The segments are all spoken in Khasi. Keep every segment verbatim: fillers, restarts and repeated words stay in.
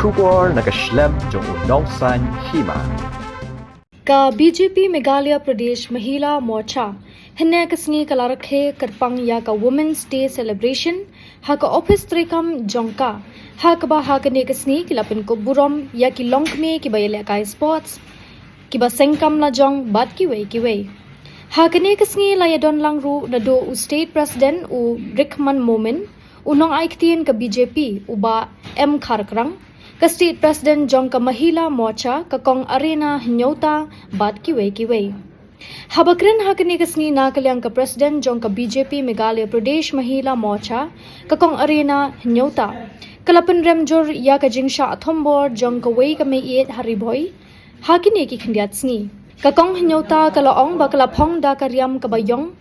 Khubor na ka shlem jong u nongsan hima. Ka B J P Meghalaya Pradesh Mahila Morcha hynne ka sngi ka la rakhe kyrpang ïa ka Women's Day Celebration ha ka ophis treikam jong ka, ha kaba ha kane ka sngi ki la pynkup burom ïa ki longkmie kiba ïalehkai sports, kiba seng kam lajong bad kiwei kiwei. Ha kane ka sngi la ïadon lang ruh naduh u State President u Rikman Momin, u nongai ktien ka B J P u Bah M Kharkrang, ka State President jong ka Mahila Morcha ka Kong Arena Hynñiewta bad kiwei kiwei. Haba kren ha kane ka sngi na ka liang ka President jong ka B J P Meghalaya Pradesh Mahila Morcha ka Kong Arena Hynñiewta, ka la pynrem jur ïa ka jingshah thombor jong kawei ka meiieit ha Ri Bhoi ha kine ki khyndiat sngi. Ka Kong Hynñiewta ka la ong ba ka la phong da ka riam kaba ïong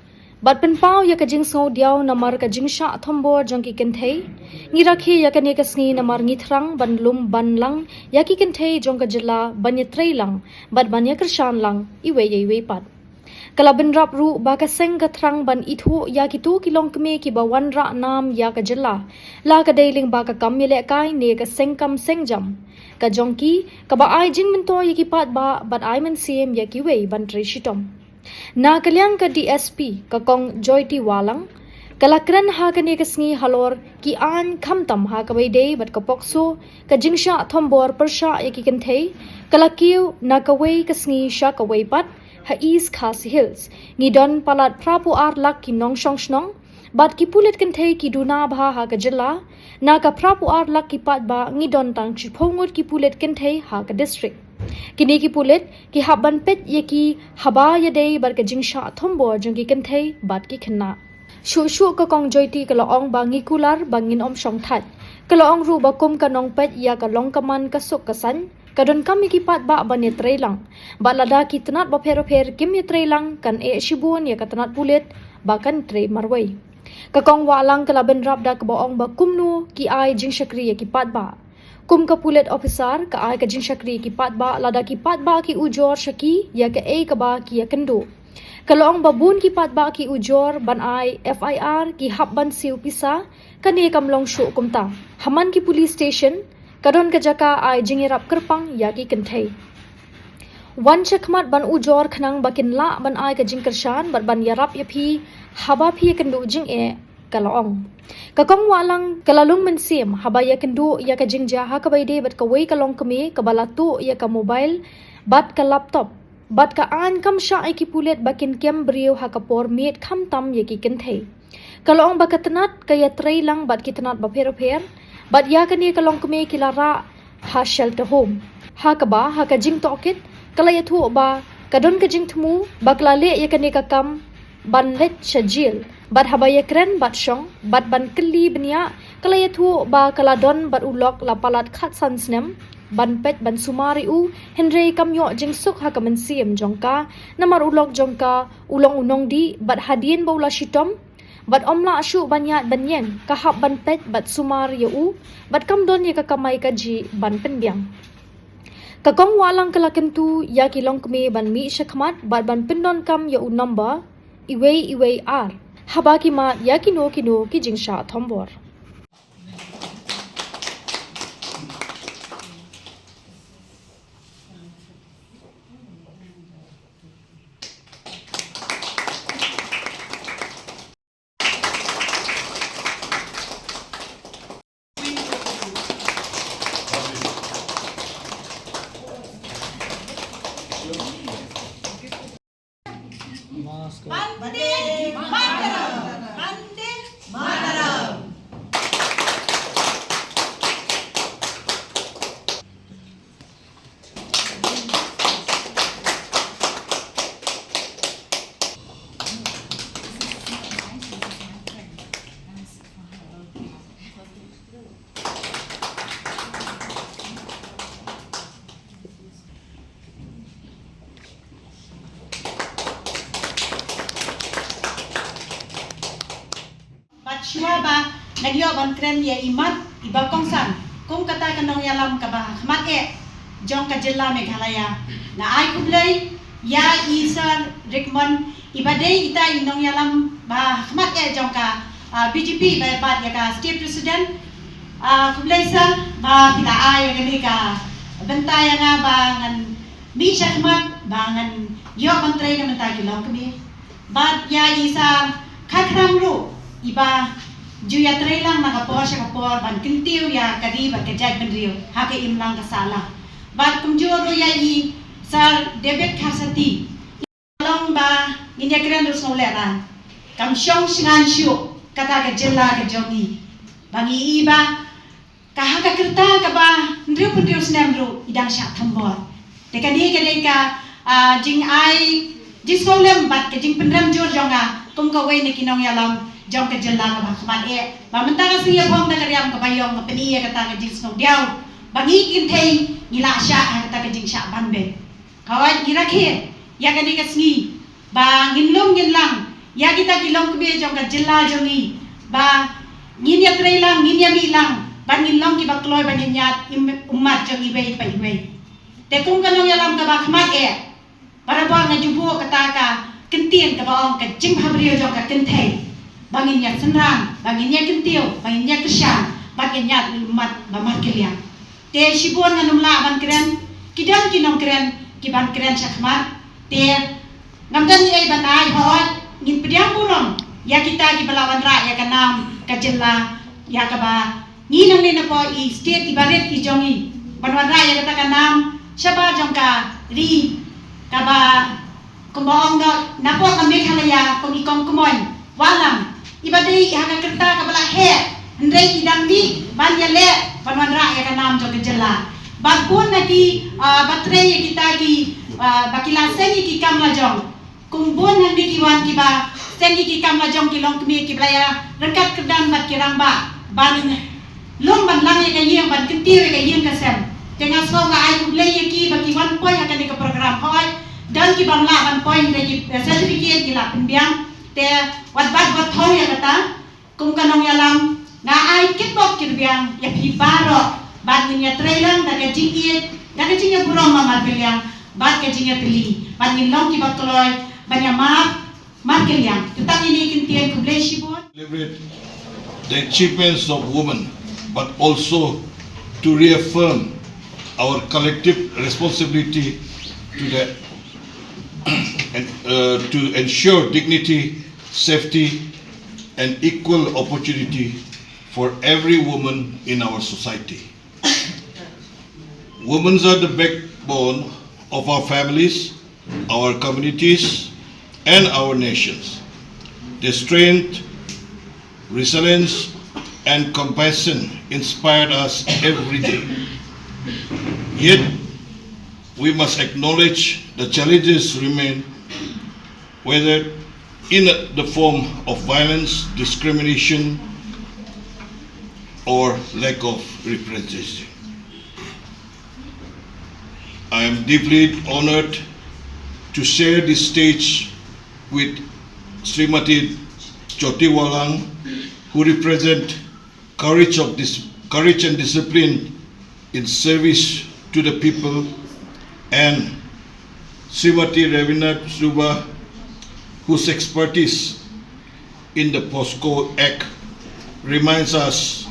bad pynpaw ïa ka jingsngewdiaw namar ka jingshah thombor jong ki kynthei. Ngi rakhe ïa kane ka sngi namar ngi thrang ban lum ban lang ïa ki kynthei jong ka jylla ban ïatrei lang bad ban ïakyrshan lang iwei ïa iwei pat. Ka la bynrap ruh ba ka seng ka thrang ban ithuh ïa kito ki longkmie kiba wanrah nam ïa ka jylla, la ka dei lyngba ka kam ïalehkai ne ka seng kam seng jam ka jong ki, kaba ai jingmyntoi ïa ki paidbah bad ai mynsiem ïa kiwei ban trei shitom. Na ka liang ka D S P ka Kong Joyty Wahlang, ka la kren ha kane ka sngi halor ki aiñ khamtam ha kaba ïadei bad ka POCSO, ka jingshah thombor pyrshah ïa ki kynthei. Ka la kiew na kawei ka sngi sha kawei pat ha East Khasi Hills. Ngi don palat phra phew ar lak ki nongshong shnong bad ki pulit kynthei ki duna bha ha ka jylla. Na ka phra phew ar lak ki paidbah ngi don tang shiphew ngut ki pulit kynthei ha ka district. Kine ki pulit ki hap ban peit ïa ki haba ïadei bad ka jingshah thombor jong ki kynthei bad ki khynnah. Shuh shuh ka Kong Joyty ka la ong ba ngi kular ba ngin ym shong thait. Ka la ong ruh ba kum ka nongpeit ïa ka longkmen ka suk ka saiñ, ka donkam ïa ki paidbah ban ïatrei lang. Bad lada ki tnat bapher bapher kim ïatrei lang, kan eh shibun ïa ka tnat pulit ba kan trei marwei. Ka Kong Wahlang ka la bynrap da kaba ong ba kumno ki ai jingshakri ïa ki paidbah. Kum ka pulit officer ka ai ka jingshakri ïa ki paidbah lada ki paidbah ki ujor sha ki ïa kaei kaba ki ïakynduh. Ka la ong ba bun ki paidbah ki ujor ban ai F I R, ki hap ban siew pisa, kane kam long shuh kumta. Ha man ki police station ka don ka jaka ai jingïarap kyrpang ïa ki kynthei. Wan shakhmat ban ujor khnang ba kin lah ban ai ka jingkyrshan bad ban ïarap ïa phi haba phi ïakynduh jingeh, ka la ong. Ka Kong Wahlang ka la lung mynsiem haba ïakynduh ïa ka jingjia ha kaba ïadei bad kawei ka longkmie kaba la tuh ïa ka mobile bad ka laptop bad ka aiñ kam shah ïa ki pulit ba kin kem briew ha ka por miet khamtam ïa ki kynthei. Ka la ong ba ka tnat ka ïatrei lang bad ki tnat bapher bapher bad ïa kane ka longkmie ki la rah ha shelter home. Ha kaba ha ka jingtohkit ka la ïathuh ba ka don ka jingthmu ba ka la leh ïa kane ka kam ban leit sha jel. Bad haba ïakren bad shong bad ban kylli bniah, ka la ïathuh ba ka la don bad u lok la palat khatsan snem ban peit ban sumar ïa u, hynrei kam ïoh jingsuk ha ka mynsiem jong ka namar u lok jong ka u long u nongdih bad hadien ba u la shitom bad ym lah shuh ban ïaid ban ïeng, ka hap ban peit bad sumar ïa u bad kam don ïa ka kamai kajih ban pynbiang. Ka Kong Wahlang ka la kyntu ïa ki longkmie ban mih shakhmat bad ban pyndonkam ïa u number iwei iwei ar haba ki mad ïa kino kino ki jingshah thombor. Vande Mataram! Vande Mataram! Bad shuwa ba ngan ïoh ban kren ïa i mat iba kongsan kum kata ka nongïalam kaba ha khmat eh jong ka jylla Meghalaya, nga ai khublei ïa i Sir Rikman iba dei ita i nongïalam ba ha khmat eh jong ka, ah, B J P, ba bad ïa ka State President. Ah, khublei Sir. Ba phi la ai ïa kane ka bynta ïa nga ba ngan mih shakhmat ba ngan ïoh ban trei na bynta ki longkmie. Bad ïa i Sir Kharkhram ruh iba ju ïa trei lang na ka por sha ka por ban kyntiew ïa ka ri bad ka jaitbynriew ha ka imlang ka sahlang. Bad kumjuh ruh ïa i Sir David Kharsati. Long ba ngin ïa kren ruh sngewlehrain. Kam shong shngain shuh kata ka jylla ka jong ngi. Ba ngi i ba ka ha ka rta kaba hynriew phew hynriew snem ruh i dang shah thombor. Te kane ka dei ka, ah, jingai jingsngewlem bad ka jingpynrem jur jong nga kum kawei na ki nongïalam jong ka jylla kaba khmat eh. Ba mynta ka sngi ïa phong da ka riam kaba ïong nga pyni ïa kata ka jingsngewdiaw ba ngi kynthei ngi lah shah ha kata ka jingshah ban beit. Hooid, ngi rakhe ïa kane ka sngi ba ngin lum ngin lang ïa kita ki longkmie jong ka jylla jong ngi ba ngin ïa trei lang, ngin ïa mih lang, ba ngin long kiba kloi ban ïa ñiad im-, ummat jong iwei pa iwei. Te kum ka nongïalam kaba khmat eh, barabor nga ju buh kata ka kyntien kaba ong ka jingbhabriew jong ka kynthei. Ba ngin ïa synran, ba ngin ïa kyntiew, ba ngin ïa kyrshan, ba ngin ïa ñiad ummat ba markylliang. Te shibun ngan ym lah ban kren, ki don ki nongkren ki ban kren shakhmat. Te ngam don ei ei ban ai, hooid ngin pdiang burom ïa kita kiba la wanrah ïa ka nam ka jylla, ïa kaba ngi nangne napoh i state iba rit i jong ngi ban wanrah ïa kata ka nam shabar jong ka ri kaba kumba ong da napoh ka Meghalaya kum i kong kmoin Walang, iba dei ha ka rta kaba la heh, hynrei i dang mih ban ïaleh ban wanrah ïa ka nam jong ka jylla. Bad bun na ki, ah, ba trei ïa kita ki, ah, ba ki la seng ïa ki kam la jong. Kum bun hangne ki wan kiba seng ïa ki kam la jong ki longkmie kiba la ïa ryngkat kyrdan bad ki rangbah ban lum ban lang ïa ka ïing ban kyntiew ïa ka ïing ka sem. Te nga sngew nga ai khublei ïa ki ba ki wan poi ha kane ka program, hooid don ki bym lah ban poi hynrei ki, eh, certificate ki la pynbiang. Te wat bat bat thaw ïa kata kum ka nongïalam nga ai kitbok kitrwiang ïa phi baroh bad ngin ïa trei lang da ka jingïeit, da ka jingïaburom markylliang bad ka jingïatylli bad ngin long kiba kloi ban ïa map markylliang. Te tang ïa kine ki ktien, khublei shibun. Celebrate the achievements of women, but also to reaffirm our collective responsibility to the and, uh, to ensure dignity, safety, and equal opportunity for every woman in our society. Women are the backbone of our families, our communities, and our nations. Their strength, resilience, and compassion inspire us every day. Yet, we must acknowledge the challenges remain, whether in the form of violence, discrimination, or lack of representation. I am deeply honored to share this stage with Srimati Jyoti Walang, who represent courage of dis-, courage and discipline in service to the people, and Srimati Ravina Suba, whose expertise in the POCSO Act reminds us,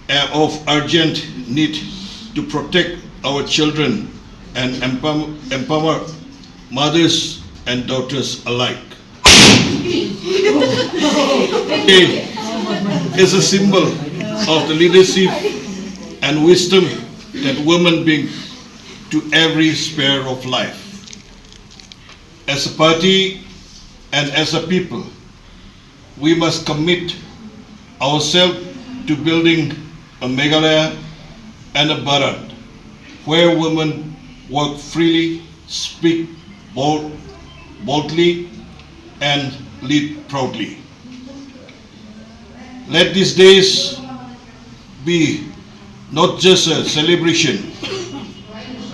uh, of urgent need to protect our children and empower, empower mothers and daughters alike. It is a symbol of the leadership and wisdom that women bring to every sphere of life. As a party and as a people, we must commit ourselves to building a Meghalaya and a Bharat where women work freely, speak bold, boldly, and lead proudly. Let these days be not just a celebration,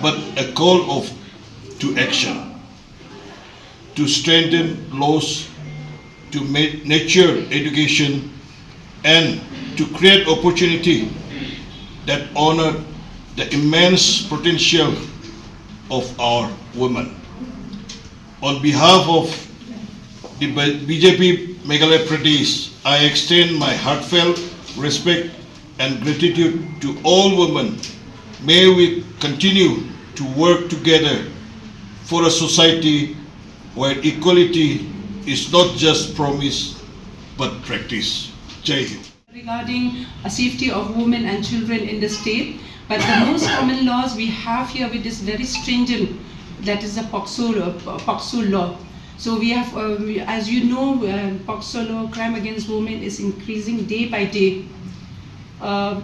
but a call of, to action, to strengthen laws, to ma-, nurture education, and to create opportunity that honor the immense potential of our women. On behalf of the B-, B J P Meghalaya Pradesh, I extend my heartfelt Respect and gratitude to all women. May we continue to work together for a society where equality is not just promise but practice. Jai Hind. Regarding a safety of women and children in the state, but the most common laws we have here with this very stringent, that is the POCSO, uh, POCSO law. So we have, uh, we, as you know, uh, POCSO law, crime against women is increasing day by day. Uh,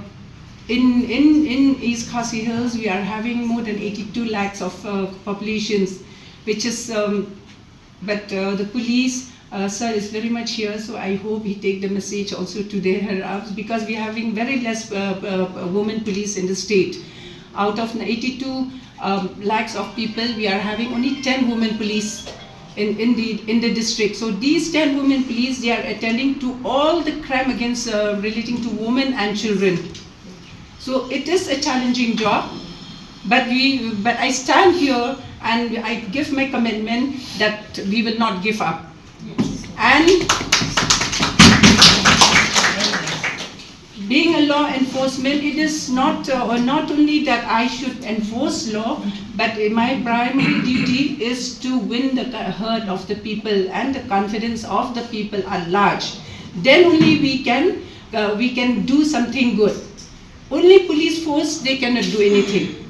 in, in, in East Khasi Hills, we are having more than eighty-two lakhs of uh, populations, which is, um, but uh, the police, uh, sir is very much here, so I hope he take the message also to their arms, because we are having very less uh, uh, women police in the state. Out of eighty-two um, lakhs of people, we are having only ten women police in, in the in the district. So these ten women police, they are attending to all the crime against uh, relating to women and children. So it is a challenging job, but we but I stand here and I give my commitment that we will not give up. And being a law enforcement, it is not uh, or not only that I should enforce law, but my primary duty is to win the heart of the people and the confidence of the people at large. Then only we can uh, we can do something good. Only police force, they cannot do anything.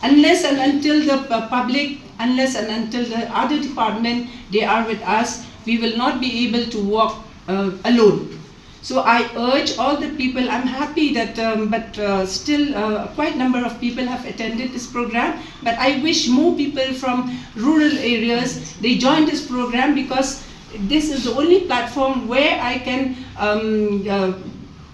Unless and until the uh, public, unless and until the other department, they are with us, we will not be able to walk uh, alone. So I urge all the people, I'm happy that, um, but uh, still uh, quite number of people have attended this program, but I wish more people from rural areas, they join this program, because this is the only platform where I can um, uh,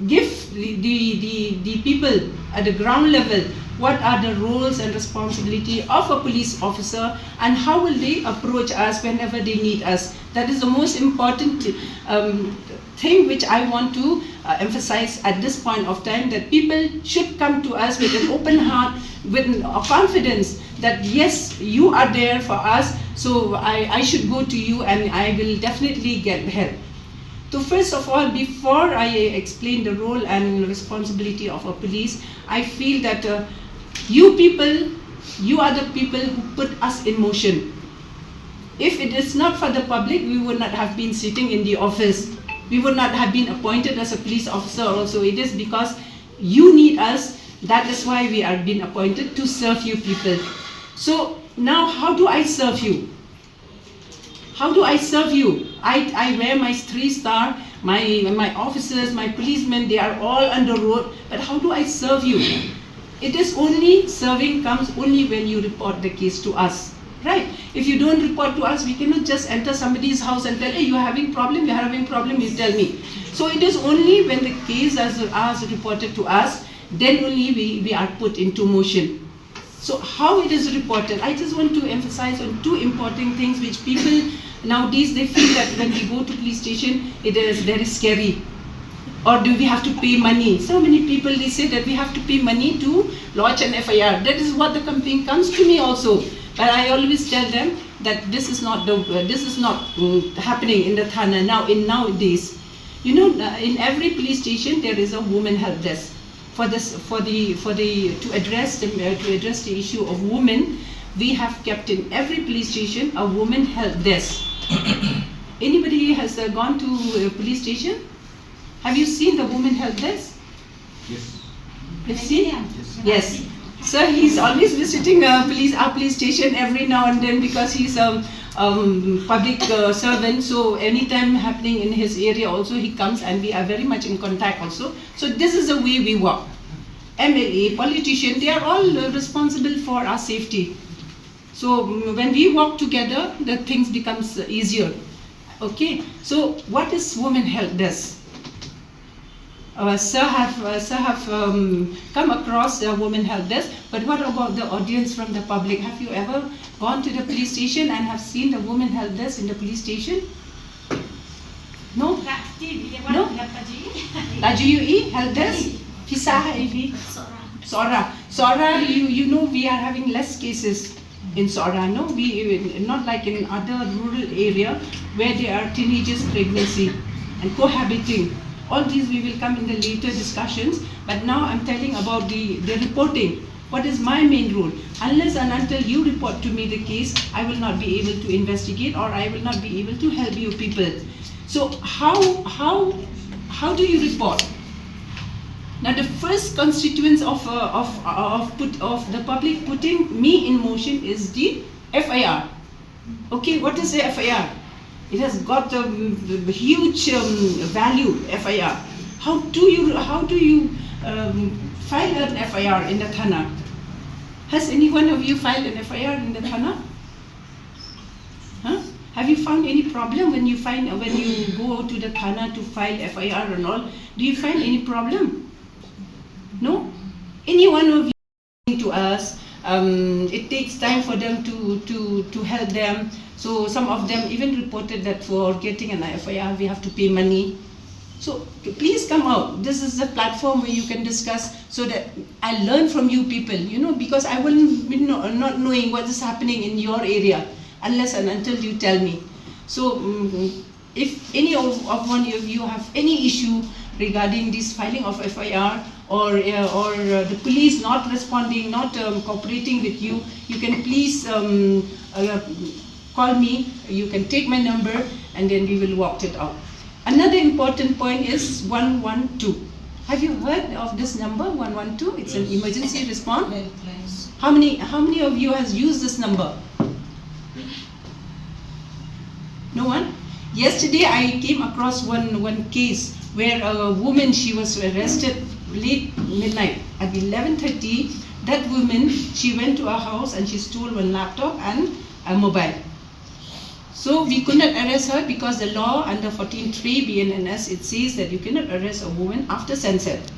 give the, the, the, the people at the ground level what are the roles and responsibility of a police officer and how will they approach us whenever they need us. That is the most important um, thing which I want to uh, emphasize at this point of time, that people should come to us with an open heart, with a confidence that yes, you are there for us, so I, I should go to you and I will definitely get help. So first of all, before I explain the role and responsibility of a police, I feel that uh, you people, you are the people who put us in motion. If it is not for the public, we would not have been sitting in the office. We would not have been appointed as a police officer also. It is because you need us. That is why we are being appointed to serve you people. So now, how do I serve you? How do I serve you? I, I wear my three star, my, my officers, my policemen, they are all on the road. But how do I serve you? It is only serving comes only when you report the case to us. Right? If you don't report to us, we cannot just enter somebody's house and tell, hey, you're having problem, you're having problem, you tell me. So it is only when the case is, is reported to us, then only we, we are put into motion. So how it is reported, I just want to emphasize on two important things which people nowadays they feel that when we go to police station, it is very scary. Or do we have to pay money? So many people they say that we have to pay money to lodge an F I R. That is what the complaint comes to me also. But I always tell them that this is not the uh, this is not mm, happening in the thana now in nowadays. You know, uh, in every police station there is a woman help desk for this for the for the to address the uh, to address the issue of women. We have kept in every police station a woman help desk. Anybody has uh, gone to a police station? Have you seen the woman help desk? Yes. You've seen? Yes. Sir, he's always visiting a police, our police station every now and then because he's a um, public uh, servant. So anytime happening in his area also, he comes and we are very much in contact also. So this is the way we work. M L A, politician, they are all uh, responsible for our safety. So mm, when we work together, the things becomes uh, easier. Okay. So what is women help desk? Uh, sir have uh, sir have um, come across the women help desk, but what about the audience from the public? Have you ever gone to the police station and have seen the women help desk in the police station? No? No? La G U E help desk? Pisa ha ivi? Sora. Sora, you, you know we are having less cases in Sora, no? We, not like in other rural area where there are teenagers pregnancy and cohabiting. All these we will come in the later discussions, but now I'm telling about the, the reporting. What is my main role? Unless and until you report to me the case, I will not be able to investigate, or I will not be able to help you people. So how how how do you report? Now the first constituents of uh, of of put of the public putting me in motion is the F I R. Okay, what is the F I R? It has got a, mm, huge um, value, F I R. How do you how do you um, file an F I R in the thana? Has any one of you filed an F I R in the thana? Huh? Have you found any problem when you find when you go to the thana to file F I R and all? Do you find any problem? No. Any one of you to us. Um, it takes time for them to, to, to help them. So some of them even reported that for getting an F I R, we have to pay money. So please come out. This is the platform where you can discuss so that I learn from you people, you know, because I will be no, not knowing what is happening in your area unless and until you tell me. So mm, if any of, of one of you have any issue regarding this filing of F I R or uh, or uh, the police not responding, not um, cooperating with you, you can please um, uh, call me. You can take my number, and then we will work it out. Another important point is one one two. Have you heard of this number, one one two? It's an emergency response. How many how many of you has used this number? No one? Yesterday I came across one one case where a woman, she was arrested late midnight at eleven thirty. That woman, she went to a house and she stole one laptop and a mobile. So we could not arrest her because the law under fourteen three B N N S, it says that you cannot arrest a woman after sunset.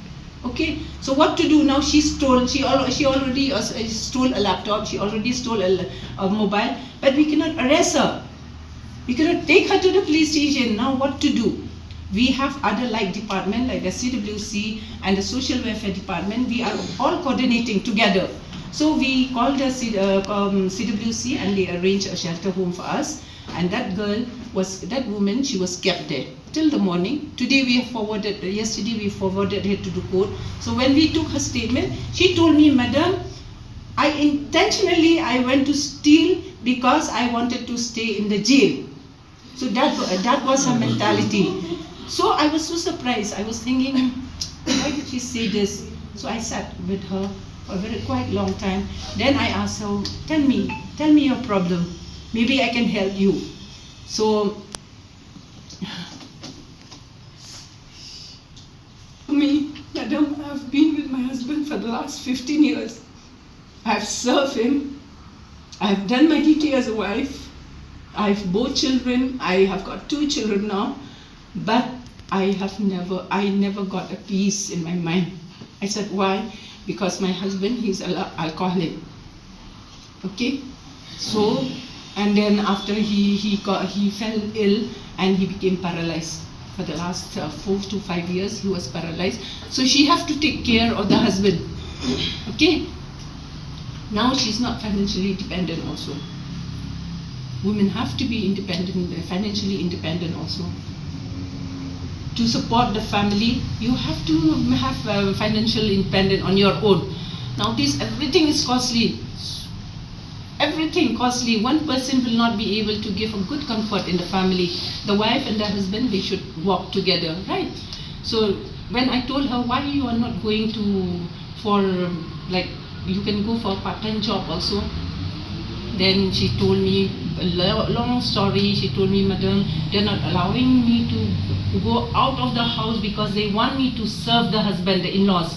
Okay, so what to do now? She stole, she, al- she already uh, stole a laptop, she already stole a, a mobile, but we cannot arrest her. We cannot take her to the police station. Now what to do? We have other like department like the C W C and the social welfare department. We are all coordinating together. So we called the C- uh, um, C W C and they arranged a shelter home for us. And that girl was, that woman, she was kept there till the morning. Today we have forwarded, yesterday we forwarded her to the court. So when we took her statement, she told me, "Madam, I intentionally I went to steal because I wanted to stay in the jail." So that wa- that was her mentality. So I was so surprised. I was thinking, "Why did she say this?" So I sat with her for a very quite long time. Then I asked her, "Tell me, tell me your problem. Maybe I can help you." So me, madam, I've been with my husband for the last fifteen years. I've served him. I've done my duty as a wife. I've bore children. I have got two children now. But I have never, I never got a peace in my mind. I said, "Why?" "Because my husband, he's an alcoholic." Okay? So, and then after he, he, got, he fell ill and he became paralyzed for the last uh, four to five years. He was paralyzed. So she have to take care of the husband. Okay? Now she's not financially dependent also. Women have to be independent, uh, financially independent also. To support the family, you have to have uh, financial independent on your own. Nowadays, everything is costly. Everything costly. One person will not be able to give a good comfort in the family. The wife and the husband, they should work together, right? So when I told her, "Why you are not going to for um, like you can go for a part-time job also?" Then she told me a lo- long story. She told me, "Madam, they're not allowing me to go out of the house because they want me to serve the husband, the in-laws.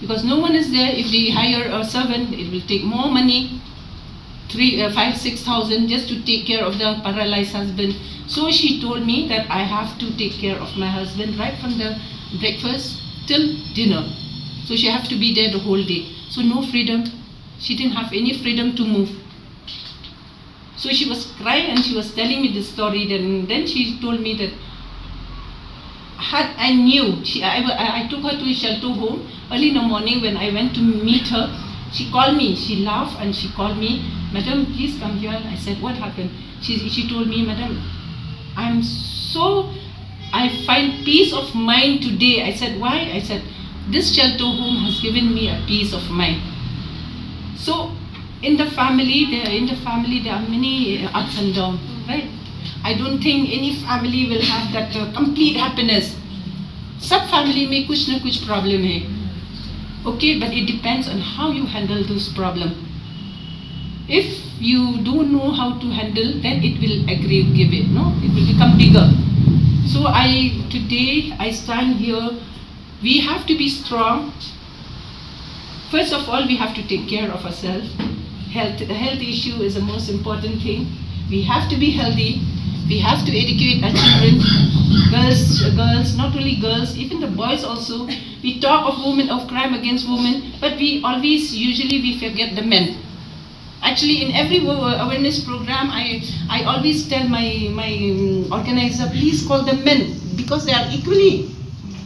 Because no one is there. If they hire a servant, it will take more money, three, uh, five, six thousand just to take care of the paralyzed husband." So she told me that I have to take care of my husband right from the breakfast till dinner. So she have to be there the whole day. So no freedom. She didn't have any freedom to move. So she was crying and she was telling me this story. Then, then she told me that had I knew, she, I, I, I took her to a shelter home. Early in the morning when I went to meet her, she called me. She laughed and she called me, "Madam, please come here." I said, "What happened?" She, she told me, "Madam, I'm so I find peace of mind today. I said, why? I said, this shelter home has given me a peace of mind. So, in the family, there in the family there are many uh, ups and downs, right? I don't think any family will have that uh, complete happiness. सब फैमिली में कुछ ना कुछ प्रॉब्लम है, okay, but it depends on how you handle those problem. If you don't know how to handle, then it will aggravate, no, it will become bigger. So I, today I stand here, we have to be strong. First of all, we have to take care of ourselves. Health, health issue is the most important thing. We have to be healthy. We have to educate our children, girls, girls, not only girls, even the boys also. We talk of women, of crime against women, but we always, usually, we forget the men. Actually, in every wo- awareness program, I I always tell my my um, organizer, please call the men, because they are equally,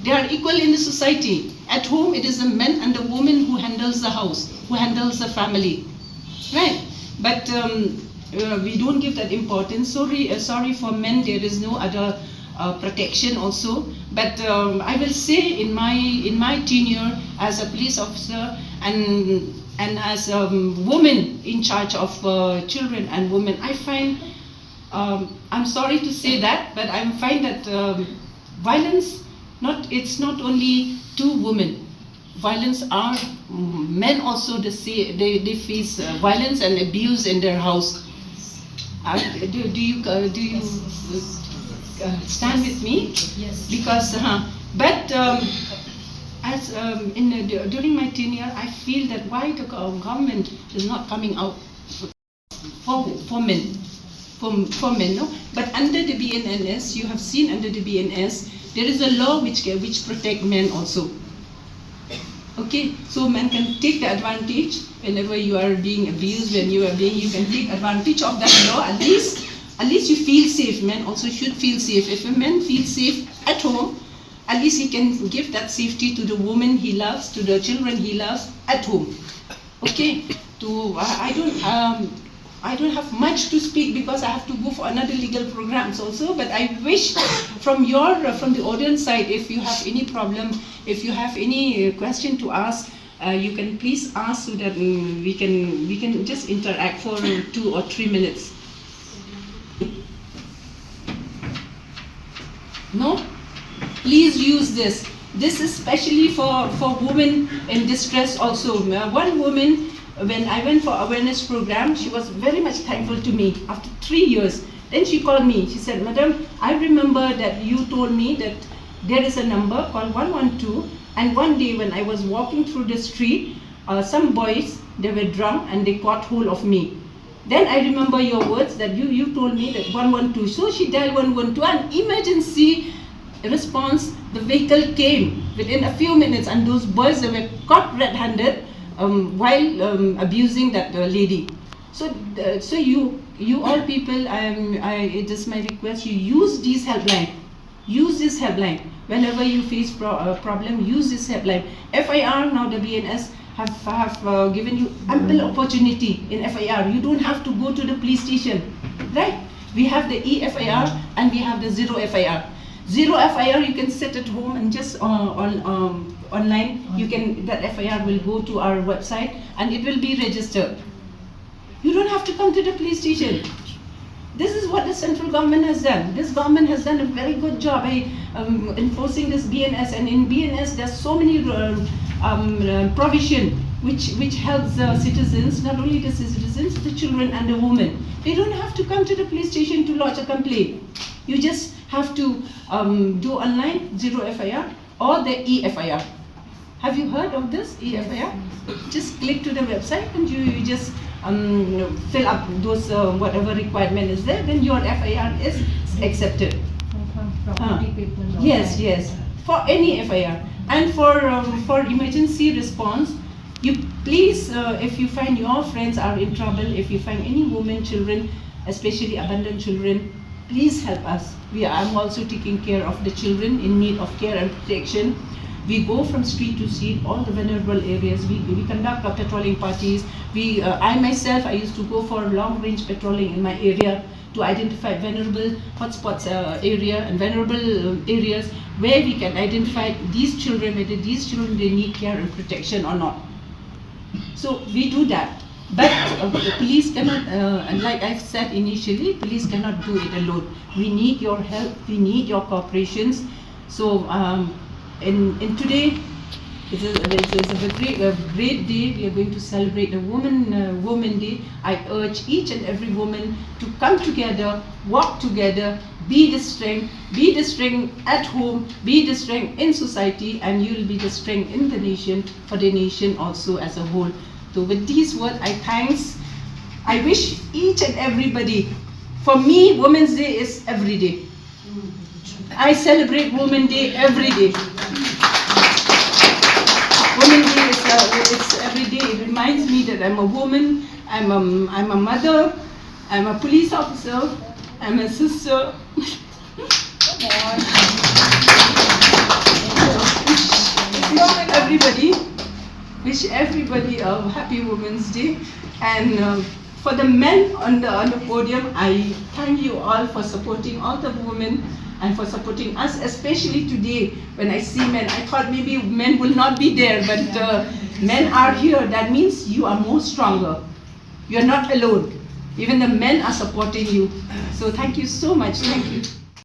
they are equal in the society. At home, it is the men and the woman who handles the house, who handles the family, right? But um, uh, we don't give that importance. Sorry, uh, sorry for men. There is no other uh, protection also. But um, I will say, in my in my tenure as a police officer and and as a woman in charge of uh, children and women, I find, um, I'm sorry to say that, but I find that um, violence, not it's not only to women. Violence are, men also, they see, they, they face uh, violence and abuse in their house. Uh, do, do you uh, do you uh, stand with me? Yes. Because uh, but um, as um, in uh, during my tenure, I feel that why the go- government is not coming out for for men, for, for men, no. But under the B N S, you have seen under the B N S, there is a law which ca- which protect men also. Okay, so men can take the advantage whenever you are being abused, when you are being, you can take advantage of that law. At least, at least you feel safe. Men also should feel safe. If a man feels safe at home, at least he can give that safety to the woman he loves, to the children he loves at home. Okay, to I I don't um, I don't have much to speak because I have to go for another legal programs also. But I wish from your uh, from the audience side, if you have any problem, if you have any uh, question to ask, uh, you can please ask so that um, we can we can just interact for two or three minutes. No? Please use this. This is specially for, for women in distress also. Uh, one woman, when I went for awareness program, she was very much thankful to me after three years. Then she called me. She said, Madam, I remember that you told me that there is a number called one one two. And one day when I was walking through the street, uh, some boys, they were drunk and they caught hold of me. Then I remember your words that you, you told me that one one two. So she dialed one one two, an emergency response. The vehicle came within a few minutes, and those boys, they were caught red-handed um, while um, abusing that uh, lady. So, uh, so you, you all people, um, I, it is my request, you use these helpline. Use this helpline. Whenever you face pro- uh, problem, use this helpline. F I R, now the B N S have, have uh, given you ample opportunity in F I R. You don't have to go to the police station, right? We have the e-F I R and we have the zero F I R. Zero F I R you can sit at home and just uh, on um, online. You can, that F I R will go to our website and it will be registered. You don't have to come to the police station. This is what the central government has done. This government has done a very good job by um, enforcing this B N S. And in B N S, there's so many um, um, uh, provision which which helps the citizens, not only the citizens, the children and the women. They don't have to come to the police station to lodge a complaint. You just have to um, do online zero F I R or the e-F I R. Have you heard of this e-F I R? Just click to the website and you, you just um, fill up those uh, whatever requirement is there. Then your F I R is accepted. Yes, yes. For any F I R and for um, for emergency response, you please, uh, if you find your friends are in trouble, if you find any women, children, especially abandoned children, please help us. We, I'm also taking care of the children in need of care and protection. We go from street to street, all the vulnerable areas. We, we conduct our patrolling parties. We, uh, I myself, I used to go for long range patrolling in my area. to identify vulnerable hotspots uh, area and vulnerable uh, areas where we can identify these children, whether these children they need care and protection or not. So we do that. But uh, the police cannot, uh, and like I've said initially, police cannot do it alone. We need your help, we need your cooperations. So um, in, in today, it's a, it's a, great, a great day. We are going to celebrate the Women uh, Women Day. I urge each and every woman to come together, work together, be the strength, be the strength at home, be the strength in society, and you will be the strength in the nation, for the nation also as a whole. So with these words, I thanks. I wish each and everybody. For me, Women's Day is every day. I celebrate Women Day every day. Women Day is uh, it's every day. It reminds me that I'm a woman. I'm a, I'm a mother. I'm a police officer. I'm a sister. Wish everybody, wish everybody a happy Women's Day, and uh, for the men on the on the podium, I thank you all for supporting all the women and for supporting us, especially today when I see men. I thought maybe men will not be there, but uh, men are here. That means you are more stronger. You're not alone. Even the men are supporting you. So thank you so much. Thank you.